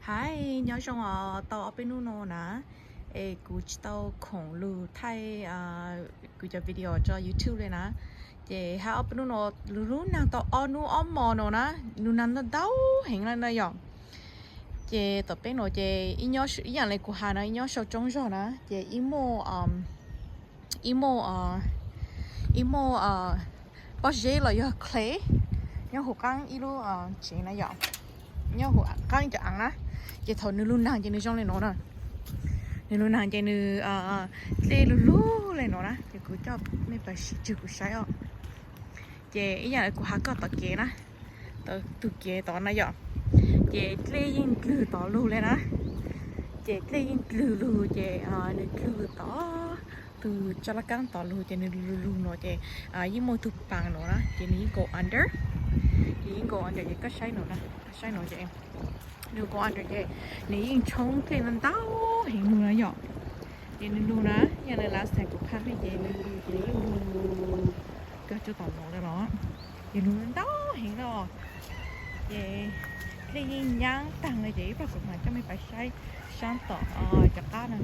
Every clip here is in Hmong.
Hi, nyob zoo os, tau ob peb hnub no na, es kuv tsis tau khoom lug thaij kuv cov video rau YouTube li na. Ces hab ob peb hnub no lug lub nag tau ob hnub ob hmo no na, lug nag ntau ntau heev na yom. Ces tom peb no ces ib yaam le kuv has na, ib nyob sau tsoob zog na, ces ib muaj, ib muaj, ib muaj pob zeb los yog clay nyob huv qaab ib lub tsev na yom, nyob huv qaab ib cov aav na. Ces thaum nws lug nag ces nws zoo le no na, nws lug nag ces nws dlej lug lug le no na, ces kuv coj mej pais sib tswg kuv saib os. Ces ib yaam kuv has koj tom kev na, tug kev tod na yom, ces dlej yeej dlwg tod lug le na. Ces dlej yeej dlwg lug ces nws dlwg tod, tug tso laj kaab tod lug ces nws lug lug no ces yeej muaj tug paas no na ces nws yeej go under. Nws yeej go under ces koj saib no na, saib no ces nws go under ces nws yeej tshoob dlej ntau ntau heev lug na yom. Ces nws lug na, yog le last time kuv phaj mej ces nws lug ces nws yeej lug kag tsuj tom no le los, ces lug ntau heev no. Ces dlej yeej nyaab taag le ces ib plag kuv mam coj mej pais saib saab tom cov qab na.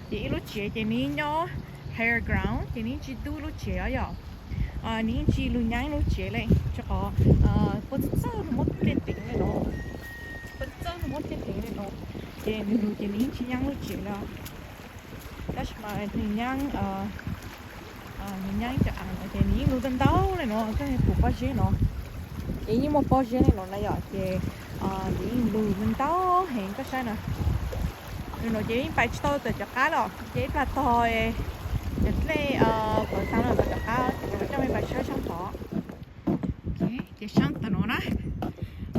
Ces ib lub tsev ces nws nyob higher ground ces nws yeej tsi ntub lub tsev os yom. Nws yeej tsi lug nyaab ib lub tsev le, rua qhov puab txawj txawj lug muab dlej teev le no, puab txawj txawj lug muab dlej teev le no. Ces nws lug ces nws yeej tsi nyaab lub tsev le. Tab sis mas nws nyaab, nws nyaab ib cov aav no ces nws yeej lug ntau ntau le no, koj pum pob zeb no, ces yeej muaj pob zeb le no na yom, ces nws yeej lug ntau heev koj saib na. Nws no ces yeej pais tsi tau tom cov qab los ces ib plag tog cov dlej pawv taag lawm tom cov qab, coj mej pais saib saab tod. Ces saab tom no na,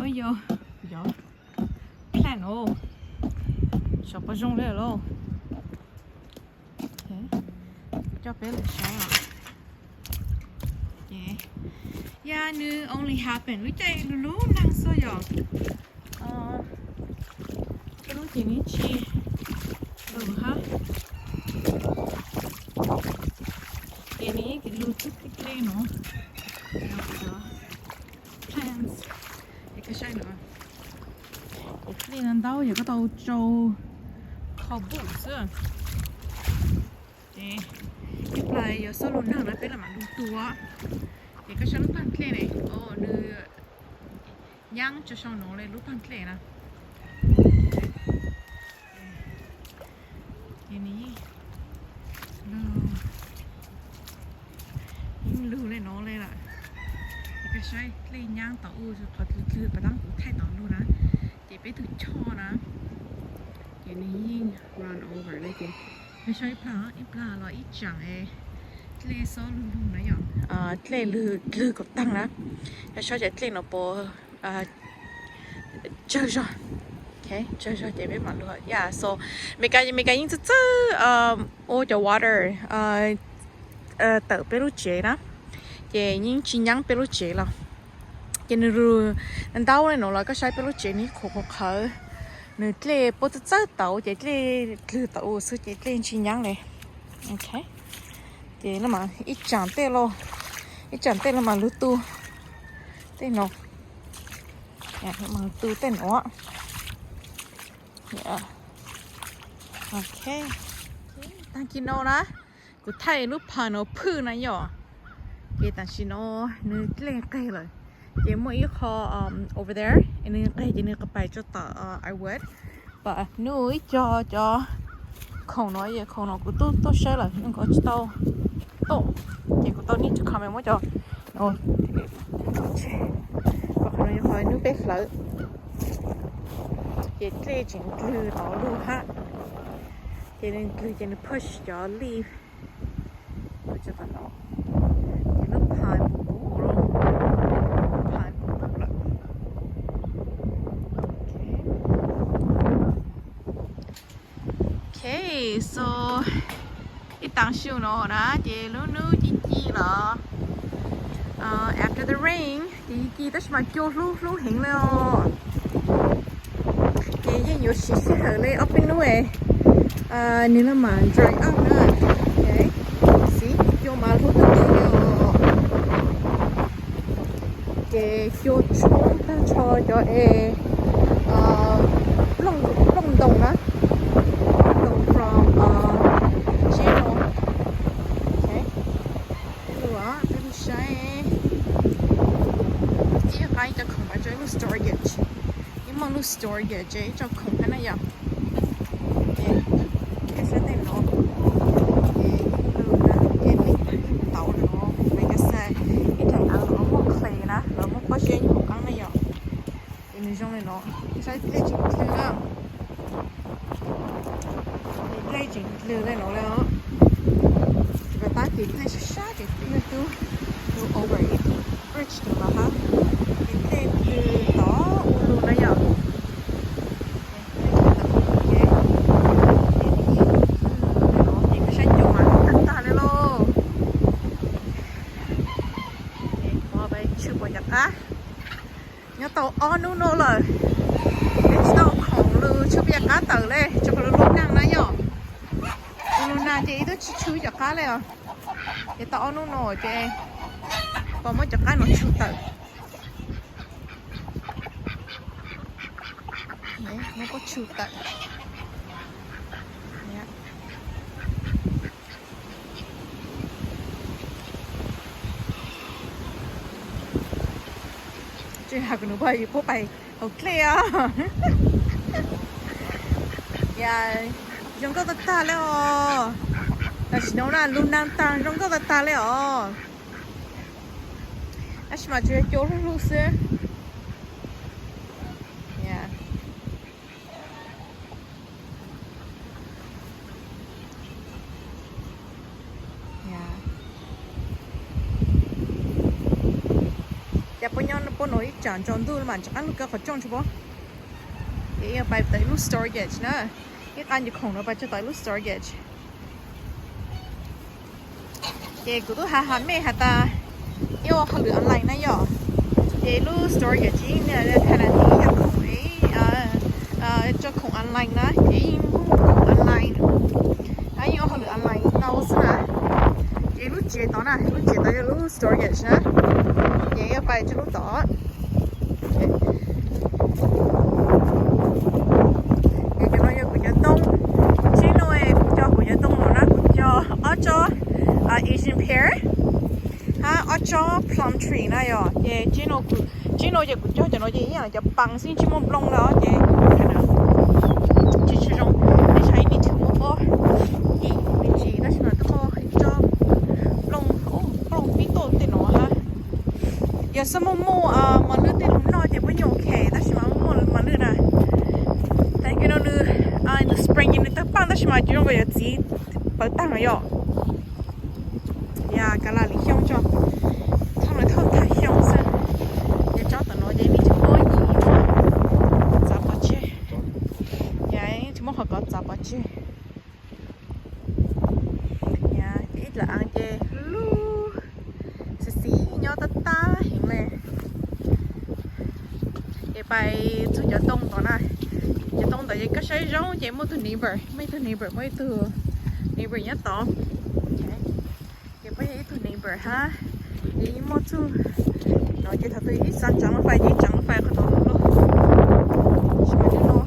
o yog, yog plant os, sav pom zoo le lauj. Coj peb lug saib os. Yog nws only happen lub caij lug lug naag xwb yom. Lub ces nws tsi lug hab. Ces nws yeej lug txug dlej no, plants, es koj saib no, ces dlej ntau ntau yog koj tau tsau kho bum xwb. Ces ib plag yog xob lug naag na peb le maam lug tu. Ces koj saib lub paag dlej ne, o nws nyaab tso sau no le lub paag dlej na. Ces nws yeej lug, yeej lug le no le lawm. Koj saib dlej nyaab tom u, qhov dlwg dlwg pas taab kuv thaij tom lug na, ces peb tug choj na, ces nws yeej run over le ces koj saib ib plag, ib plag los ib tsaam dlej xob lug lug na yom, dlej lug dlwg kom taag na. Koj saib cov dlej no puas tsawg zog, tsawg zog ces peb maam lug. Yeah, so Meskas, Meskas yeej txawj txawj ua cov water tawm peb lub tsev na, ces yeej tsi nyaab peb lub tsev los. Ces nws lug ntau le no los koj saib peb lub tsev nws qhuav qhuav qhawv, nws dlej puab txawj txawj tauv ces dlej dlwg tom u xwb ces dlej tsi nyaab le. Ok, ces lawv maam ib tsaam tej, ib tsaam tej lawv maam lug tu tej no, tu tej no. Ok, taag kis no na, kuv thaij lub pond no phwj na yom, ces tam sim no nws dlej nqeg lawm. Ces muaj ib qho over there nws nqeg ces nws pais tso tom Ironwood. But nws ib co cov khoom no, khoom no kuv tuaj tuaj saib lawm nws nkaus tsis tau tuaj, ces kuv tau need to come muab cov, qhov no yog qhov nub peb hlawv, ces dlej tseem dlwg tod lug hab, ces nws dlwg ces nws push cov leaf, ces lub pond puv puv lawm, pond puv puv lawm. Ok, so ib taam su no na ces lub nub ci ci los, after the rain ces ci ci tab sis mas cua hlub hlub heev le os. Ces yeej yuav siv sij hawm le ob peb nub nws le maam dry up na. Xib cua mas hlub tag le os. Ces cua tshoob tag nrho cov es nplooj Ntoo na, ntoo from, uh, Jeno. Ok, peb mus saib. Ib qab ib co khoom pab tso ib lub storage. Ib muaj lub storage ces ib co khoom hab na yom. Ces saib tej no, ces ib lub na, ces tauv no, magazine, ib daim av los muaj clay na, los muaj pob zeb hauv qab na yom. Ces nws zoo li no, saib dlej tseem dlhwg na. Ces dlej tseem dlhwg li no li os. Ces pab tab ces dlej sab sab ces twb yog tub, tub over ib tug bridge tus no hab. Ces dlej dlhwg tod ua lug na yom. Ces dlej dlhwg tod ua lug ces, ces, ces koj saib cua mas tag tag li lauj. Ces peb tshwj pom cov qab. Nyob tau ob hnub no lawm, peb tsis tau khoom lug tshwj peb cov qab tawm li, tsuas qhov lug lub nag na yom. Lub nag ces ib tug tsis tshwj cov qab li os. Ces tau ob hnub no ces pom muab cov qab no tshwj tawm. Muab pob tshwj tawm. Tsis has kuv nus pog yus puab pais hauv dlej os. Yog, zoo nkauj tag tag li os. Tam sim no na lub nag tag zoo nkauj tag tag li os. Tab sis mas tsuas yog cua lug lug xwb. Ces puab nyob puab nuav ib tsam tsaus ntuj mas rov qab lug kaw qhov rooj tso puab. Ces yuav pais tawm ib lub storage na, ib qab nce khoom no pais tso tom ib lub storage. Ces kuv tub has has mej has tas ib ua hauj lwm online na yom. Ces lub storage ces yeej niaj hnub yog khoom, tso khoom online na ces yeej muaj khoom online, yeej ua hauj lwm online tau xwb na. Ces lub tsev tod na, lub tsev tod yog lub storage na, ces yuav pais tso lub tod. Ces cov no yog kuv cov tooj, tseeb no kuv cog kuv cov tooj no na, kuv cog ob tsob Asian pear hab ob tsob plum tree na yom. Ces tseeb no ces kuv cog cov no ces ib yam cov paas xwb tsis muaj nplooj lawm ces tsis tshua zoo. Tej zaum ib me tsis muaj pob yim me ntsis tab sis mas twb muaj ib tsob nplooj, nplooj pib tuaj tej no hab. Yog xav muaj muaj mos lwj tej lug noj ces puab nyuam ok, tab sis mas muaj mos lwj na. Tag kis no nws, nws spring ces nws tawg paaj tab sis mas tsis zoo nkaus yog txiv pawv taag yom. Yog kav las li xyoo tso, thauj lawv thauj tag xyoo xwb. Ces tsob tom no ces nws tsis muaj yim txav pov tseg, tsis muaj qhov kov txav pov tseg. Ces ib dlaim aav ces lub xiv xiv nyob tab tab heev le. Ces pais txug cov tooj ntawd na, cov tooj ntawd ces koj saib zoo ces muaj tug neighbor, muaj ib tug neighbor, muaj ib tug neighbor nyob tod. Ces muaj ib tug neighbor hab, ces yeej muaj txug no ces thaum twg ib xaav tseev lub fais ces tseev lub fais qhov no lug lug. Tsis mas lub no,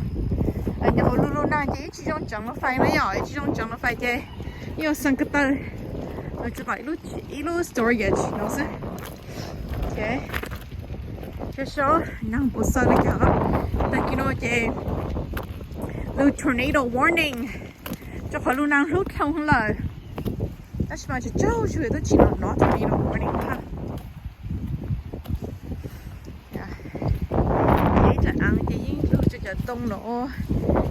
nyob hauv lub lub nag ces ib tsis zoo tseev lub fais na yom, ib tsis zoo tseev lub fais ces yeej yuav xaa ko taw los tso tom ib lub storage no xwb. Saib saib nag puas xaws li cas. Tag kis no ces lub tornado warning, rau qhov lub nag hlub dlhau lawm. Tab sis mas tsaug zug tub tsis hnov hnov tornado warning hab. Ces ib dlaim aav ces yeej lug tso cov tooj no,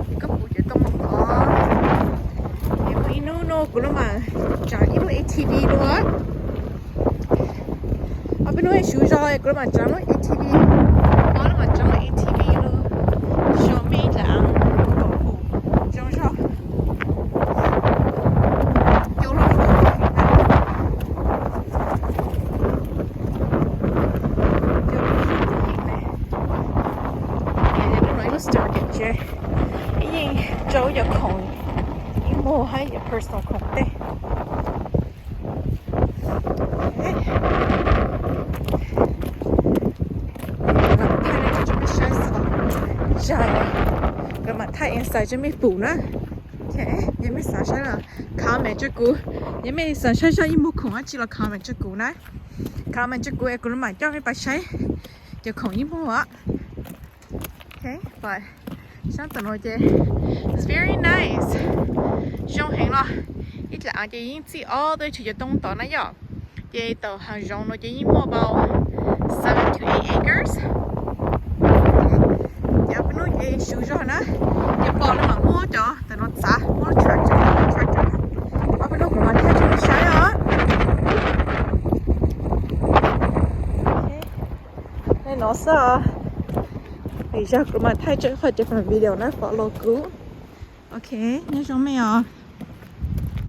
ces koj puv cov tooj no. Ces muaj ib hnub no kuv lug maam tsaav ib lub A T V lug. Ob peb hnub ib suv zog kuv lug maam tsaav lub A T V, kuv lug maam tsaav lub A T V lug, so mej ib dlaim aav kom kuv zoo zog. Ces lub no ib lub storage, ib yeej tso cov khoom ib muag hab cov personal khoom tej. Lam thaij li no rau peb saib xwb os. Kuv mam thaij inside rau mej pum na. Yog mej xav saib los comment rau kuv. Yog mej xav saib zaj ib muag khoom dab tsi los comment rau kuv na. Comment rau kuv es kuv mam coj mej pais saib cov khoom ib muag. Saib tam no ces it's very nice, zoo heev los. Ib dlaim av ces yeej txij ob tug tshwm cov toob tod na yom. Ces tau hav zoov no ces yeej muaj about seven to eight acres. Ces peb hnub ces su zog na, ces pom lawv mam muab cov tam no txav, muab tractor, tractor. Ob peb hnub kuv mam thaij rau mej saib os. Li no xwb os. Lwm zaug kuv mam thaij tsawg qhov cov video na, follow kuv. Ok, nyob zoo mej os.